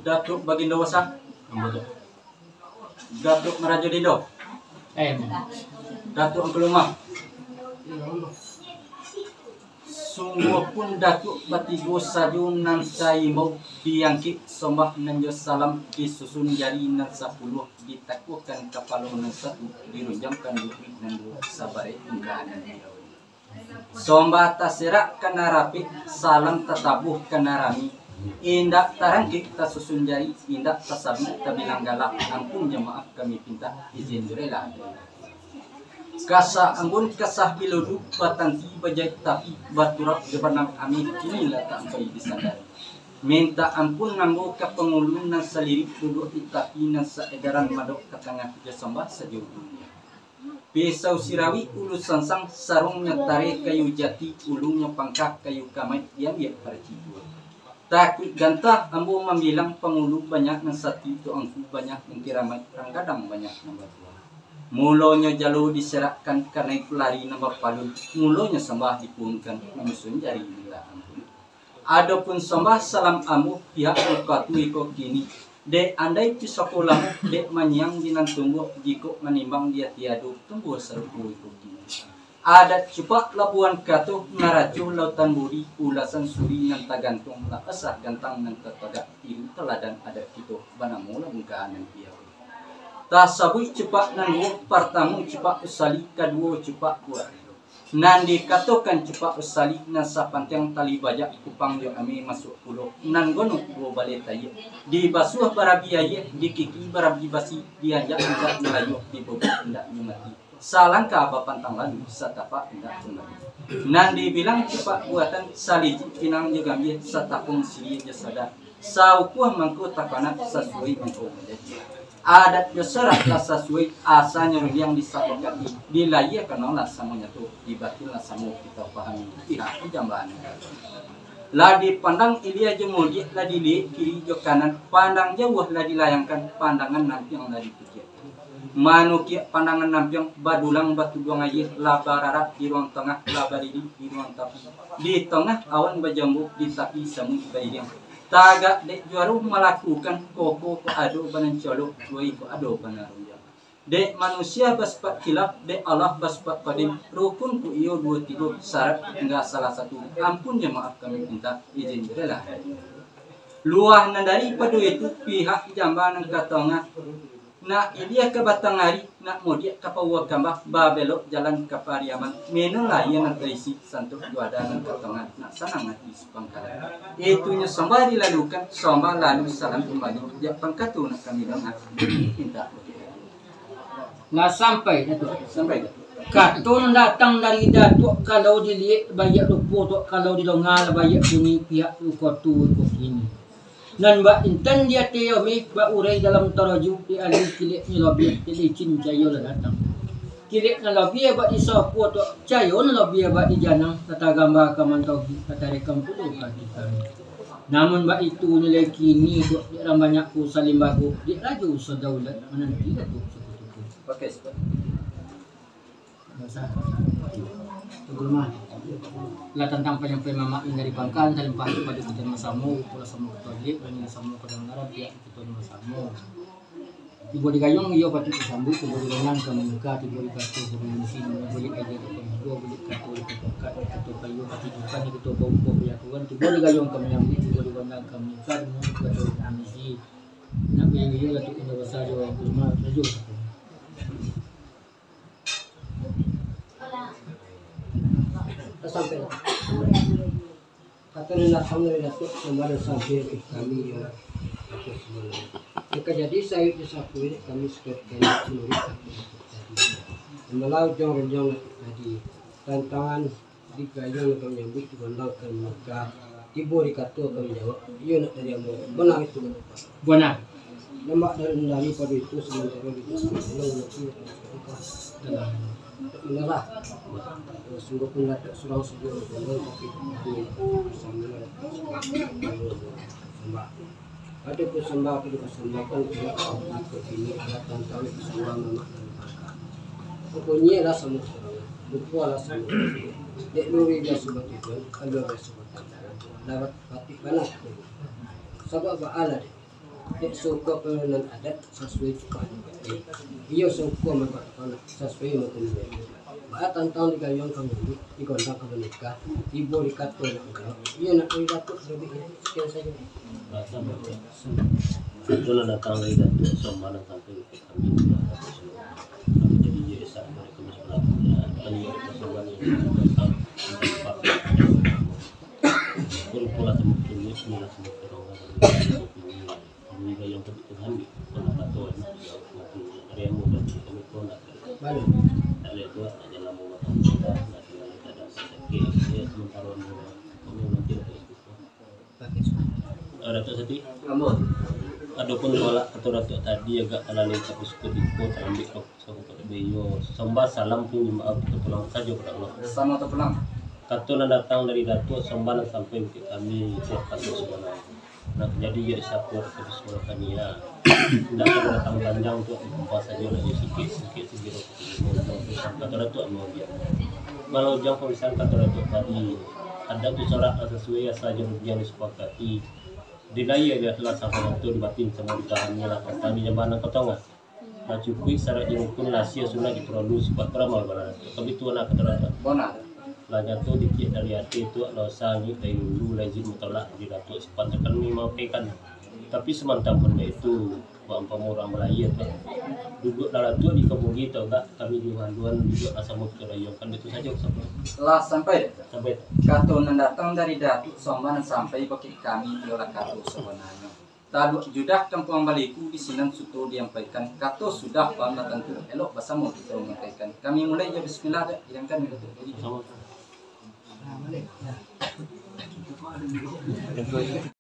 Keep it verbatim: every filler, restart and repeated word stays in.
Datuak Bagindo Basa. Datuak Marajo Dido. Eh, Datuak Angku Lumah. Sungguahpun Datuak batigo sajo nan taimbau, diangkek sombah nan jo salam, disusun jari nan sapuluah, ditakuahkan kapalo nan satu, dirunjamkan luruih nan duo, sabarek unggahan nan diawali. Sombah taserak kana rapek, salam tatabuah kana rami. Indak tarangkek tasusun jari, indak tasabuik tabilang gala, ampun jo maaf kami pinta, izin jo rela. Kasa anggun kasa bilodu, batanti bajahit tapi, baturap jo banang ameh, kini lah tak ampai disandari. Minta ampun ambo ka pangulu nan salirik, duduak di tapi nan saedaran, madok ka tangah jo sombah sajo dunia. Pisau sirawi ulu sansang, sarungnyo tareh kayu jati, ulunyo pangka kayu kamaik, diambiak paraci juo. Takuik gantah ambo mambilang, pangulu banyak nan sati, tuangku banyak nan kiramaik, rang gadang banyak nan batua. Mulonyo jalo diserakkan, kanai lari nan bapalun, mulonyo sambah dipuhunkan, manyusun jari minta ampun. Adopun sambah salam ambo, pihak muka tu iko kini, dek andai pisau ko lamuah, dek manyiang di nan tumbuah, jikok manimbang di ati ado, tumbuah sarupo iko kini. Adat cupak Labuan Kato, naraco Lautan Budi, ulasan suri nan tagantuang, lah asah gantang nan tatagak, tiru taladan adat kito, banamo lah bungkahan nan piaru. Tasabuik cupak nan duo, partamo cupak usali, kaduo cupak buah. Nan dikatokan cupak usali, nan sapantiang tali bajak, kupang jo ameh masuak pulo, nan gonok duo baleh tayia, dibasuah barabi ayie, dikiki barabi basi, dianjak indak malayua, dibobuak indak nyo mati. Salangkah bapantang lalu, satapak indak kumbali. Nan dibilang cupak buatan, salijik pinang jo gambia, satapung siriah jo sada. Saukuah mangko tapanak, sasuai mangko manjadi. Adat jo sarak lah sasuai, asanyo rundiang disapakati, dilayiekan lah samo nyato, dibatin lah samo kito pahami, pihak dijambahan. Lah dipandang ilia jo mudiak, lah diliek kiri jo kanan, pandang jauah lah dilayangkan, pandangan nampiang lah dipikiakan. Manukiak pandangan nampiang, badulang batuduang ayie, lah bararak di ruang tangah, lah baridi di ruang tapi. Di tangah awan bajambu, di tapi samuik bairiang. Tagak dek juaro malakukan, koko kok ado banan colo, tuai kok ado banan rundiang. Dek manusia basipaik khilaf, dek Allah basipaik qadim, rukun kok iyo duo tigo, syarat tingga salah satu, ampun jo maaf kami pinta, izin jo rela. Luah nan daripado itu, pihak jamba nan ka tangah, nak ilia ka batang ari, nak mudiak ka pauah kambah, babelok jalan ka Pariaman, minumlah aia nan taisi, santuak juada nan ka tangah, nak sanang ati sapangkalan. Itunyo sambah dilalukan, sambah lalu salam kumbali, jak pangka tu nak kami danga, pinta. Lah sampai, Datuak. Sampai, Datuak. Kato nan datang dari Datuak, kalau diliek baiak rupo tu, kalau didonga lah baiak bunyi, pihak tu ko tu ko kini. Nan bak intan di ateh ameh, bak urai dalam taraju, di alun kileknyo lobiah, di licin cayo lah datang. Kilek nan lobiah bak di sapo tu, cayo nan lobiah bak di janang, lah tagambang ka mantauhi, lah tarekam pulo ka ati kami. Namun baitu nilai kini tu, dek rang banyak ko salimbago, dek rajo sadaulat, mananti Datuak sakutuko. Pakai sebab. Biasa. Tunggu mah. Lah tantang panyampaian mamak nan dari pangka, talimpah tu pado kito nan basamo, pulo samo kito liek, nan samo kito dangaran, pihak kito nan basamo. Tibo di gayuang iyo patuik disambuik, tibo di gondang ka manyuka, tibo di kato ka manyusi, bulik aia ka paminggo, bulik kato di pangka, kato ka iyo ka tidukan, kato ka uko ka jakuan, tibo di gayuang ka manyambuik, tibo di gondang ka manyuka, tibo di kato ka manyusi. Nak baiyo-iyo lah tu inyo basa jo urang rumah, rajo. Lah sampai lah. Kato nan datang dari Datuak, sambah nan sampai ka kami, yo. Datuak sabalun. Nan ka jadi sayuik jo sapuik, kami sakali-kali manuruik kato Datuak tadi. Malah ujuang rundiang Datuak tadi. Tantangan di gayuang ka manyambuik, di gondang ka manyuka, tibo di kato ka manjawab, iyo nak dari ambo. Bana itu, Datuak. Bana. Nan bak dari, daripado itu, samantaro di Datuak, tolong nanti Datuak. Dalam. Datuak manyarah. Sungguahpun Datuak surang sajo, tapi kami basamo Datuak. Sambah. Adopun sambah ka dipasambahkan, pihak Datuak iko kini adalah tantang sambah mamak nan di pangka. Pokoknyo lah samo surang, rupo lah samo. Dek luri biaso batujuan, alua biaso batantang. Lah batik bana. Sabab baa lah dek. Dek suko panurunan adat sasuai cukak adat. Iyo suko mangko tanak sasuai mangko. Baa tantang digayuang ka mandi, digondang ka manikah, tibo di kato nan angkau. Iyo nak dari Datuak talabiah, sakian sajo. Itulah datang dari Datuak Somba nan sampai. Datuak Sati. Adopun tolak kato Datuak tadi agak talalai, tapi syukur diko tarambik ko. Iyo, Somba salam pun maaf, kita pulang sajo ka Allah. Samo tapulang. Kato nan datang dari Datuak Somba nan sampai ka kami, itu kato sabananyo. Nak jadi iyo syukur kato sabananyo kami, ya. Indak ado datang panjang tu, dikumpal sajo lah, sikit-sikit sendiri. Kato Datuak mau dia. Kalau jang pamisahan kato Datuak tadi, ada tu sorak lah sasuai asa jo rugian disepakati. Di lahia biasalah sama tu, di batin samo di tahan lah, kami jambanan kotong lah. Lah cukuik syarat jo rukun, lah asia sunat diparalu, sifat baramal bana. Tapi tu anak kato Datuak. Bona. Lah nyato dikik dari ati tu, lah usah angik dari dulu, lah izin mutolak dari Datuak, sifat takkan mangkaikan. Tapi samantang pun baitu, bak umpamo urang balahia tu, duduak lah Datuak di kabugi tu, agak kami di haluan duduak lah samo kito dayuangkan, itu sajo. Sampai. Lah sampai. Sampai. Kato nan datang dari Datuak Somba nan sampai bakeh kami, iyolah kato sabananyo. Taluak judah kampuang baliku, di sinan suto diampaikan, kato sudah paham lah tantu, elok basamo kito mangkaikan. Kami mulai jo bismillah, dak, hilangkan dulu tu. Jadi,